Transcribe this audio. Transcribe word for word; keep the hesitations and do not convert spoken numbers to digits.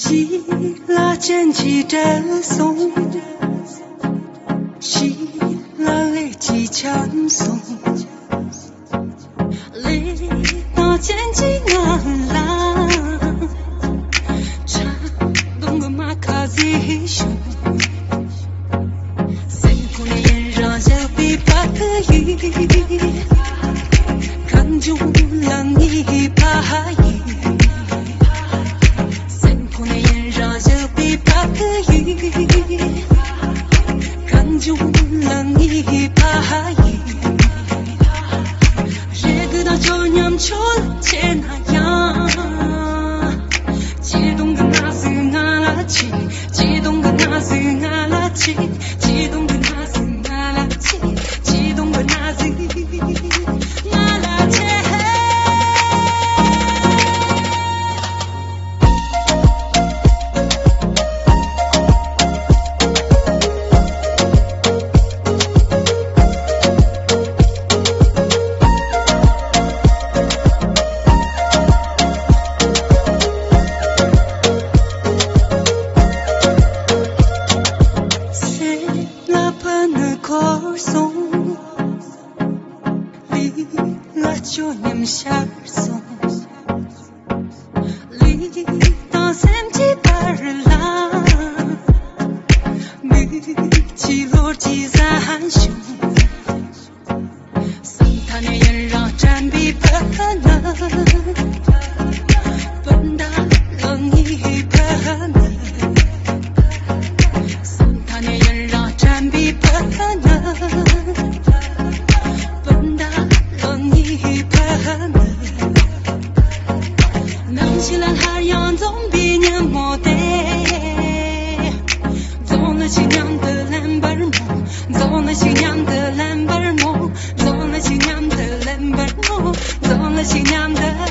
ཞི་ལ་ཅན་གྱི་བྲལ་སོང་། ཞི་ལ་ལས་ཀྱི་ཆམ་སོང་། ལས་དང་ཅན་གྱི་ང་ལ་ཆ་དུང་གི་མ་ཁ་ཟེ་ཤོང་། སེམས་ཁོང་ནས་ཡུན་རིང་བཞག་པའི་བ་གི་ཡིན། གང་བྱུང་ལ་ངའི་བ་ཡིན། སེམས་ཁོང་ནས་ཡུན་རིང་བཞག་པའི་བ་གི་ཡིན། གང་བྱུང་ལ་ངའི་བ་ཡིན། རེ་གི་དང་ཁྱོད་མཉམ་ཆོས་བྱས་ན་ཡང་། ཆེ་དུང་གི་ན་ཟུག་ང་ལ་ཆེ། ཆེ་དུང་གི་ན་ཟུག་ང་ལ་ཆེ། ཆེ་དུང་གི་ན་ཟུག་ང་ལ་ཆེ། ཆེ་དུང་གི་ན་ཟུག་ང་ལ་ཆེ། སེམས་ལ་ཕན་ནི་འཁོར་སོང་། ལུས་ལ་སྐྱོ་ཉམས་ཤར་སོང་། ལུས་དང་སེམས་ཀྱི་བར་ལ། མིག་གི་ལོར་གྱི་ཟ་ཧན་བྱུང་། སེམས་མཐའ་ནས་ཡུན་རིང་དྲན་པའི་བུ་ནི། སྤུན་ཟླ་ལོ་ངའི་བུ་ནི། སེམས་མཐའ་ནས་ཡུན་རིང་དྲན་པའི་བུ་ནི། སྤུན་ཟླ་ལོ་ངའི་བུ་ནི། ནམ་ཞིག་ལ་སླར་ཡང་འཛོམས་པའི་ཉིན་མོ་དེ། འཛོམས་ལ་ཞིག་མཉམ་དུ་ལེན་པར་སྨོན། འཛོམས་ལ་ཞིག་མཉམ་དུ་ལེན་པར་སྨོན། འཛོམས་ལ་ཞིག་མཉམ་དུ་ལེན་པར་སྨོན། འཛོམས་ལ་ཞིག་མཉམ་དུ།